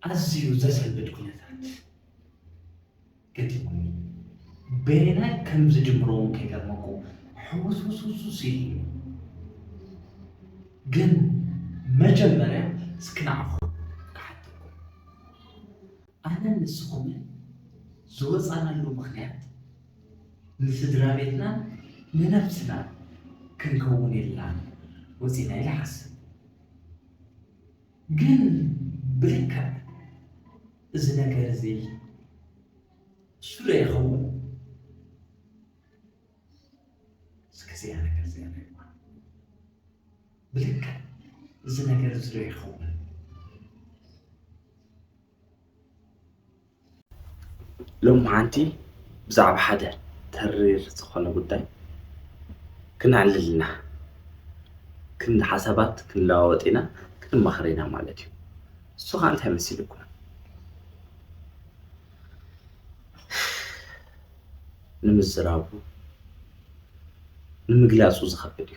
ኣዝዩ ዘሰንብድ ኩነታት ገጢሙኒ። በየናይ ከም ዝጅምሮ እውን ከይገርመኩም ሕውስውስውስ ኢሉ። ግን መጀመርያ እስኪ ንዓኹም ክሓተኩም። ኣነን ንስኹምን ዝወፃናሉ ምኽንያት ንስድራ ቤትናን ንነብስናን ክንከውን ኢልና ወፂና ኢለ ሓስብ። ግን ብልክዕ እዚ ነገር እዚ እሱ ዶ ይኸውን? እስከ እዚኣ ነገር እዚኣ ንሪእዋ። ብልክዕ እዚ ነገር እዚ ዶ ይኸውን? ሎሚ ሓንቲ ብዛዕባ ሓደ ተሪር ዝኾነ ጉዳይ ክነዕልል ኢና። ክንዲ ሓሳባት ክንለዋወጥ ኢና፣ ክንማኸር ኢና ማለት እዩ። እሱ ኸዓ እንታይ መሲልኩም? ንምዝራቡ፣ ንምግላጹ ዝኸብድ እዩ።